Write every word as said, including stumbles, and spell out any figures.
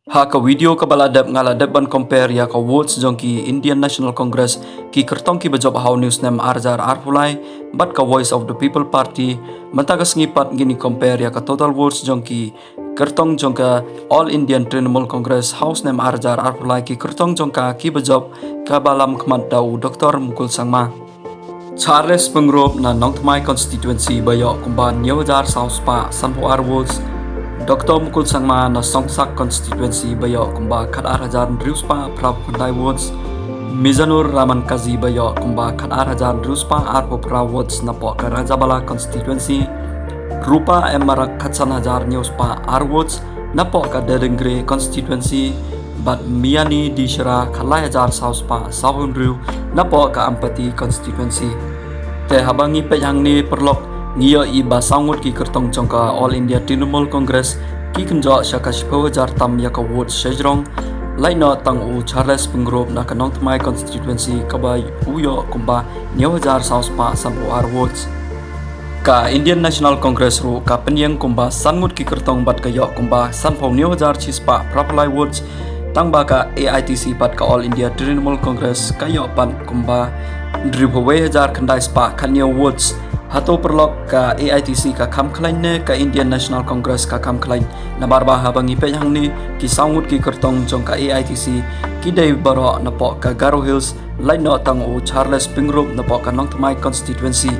Ha ka video kaba la dep nga la dep ban compare ïa ka votes jong ki Indian National Congress, ki kyrtong kiba jop ha u snem ar hajar arphew lai, bad ka Voice of the People Party, mynta ka sngi pat ngin ïa compare ïa ka total votes jong ki kyrtong jong ka All Indian Trinamool Congress ha u snem ar hajar arphew lai, ki kyrtong jong ka kiba jop kaba lam khmat da u Doctor Mukul Sangma. Charles Pyngrope na Nongthymmai constituency ba ïoh kumba hynñiew hajar saw spah sanphew ar votes. Doctor Mukul Sangma na Songsak constituency ba ïoh kumba khat ar hajar hynriew spah phra khyndai votes. Mizanur Rahman Kazi ba ïoh kumba khat ar hajar hynriew spah arphew phra votes napoh ka Rajabala constituency. Rupa M Marak khatsan hajar hynñiew spah ar votes napoh ka Dedengre constituency. Bad Miani D Shira khatlai hajar saw spah saw hynriew napoh ka Ampati constituency. Te haba ngi peit hangne paralok, ngi ïohi ba saw ngut ki kyrtong jong ka All India Trinamool Congress ki kynjoh sha ka shiphew hajar tam ïa ka vote shajrong. Lait noh tang u Charles Pyngrope na ka Nongthymmai constituency kaba u ïoh kumba hynñiew hajar saw spah sanphew ar votes. Ka Indian National Congress ruh ka pynïeng kumba san ngut ki kyrtong bad ka ïoh kumba sanphew hynñiew hajar shi spah phra phew lai votes. Tangba ka A I T C bad ka All India Trinamool Congress ka ïoh pat kumba hynriewphew wei hajar khyndai spah khathynñiew votes. Hato paralok, ka A I T C ka kham khlaiñ ne ka Indian National Congress ka kham khlaiñ? Namar ba haba ngi peit hangne, ki saw ngut ki kyrtong jong ka A I T C ki dei baroh napoh ka Garo Hills, lait noh tang u Charles Pyngrope napoh ka Nongthymmai constituency.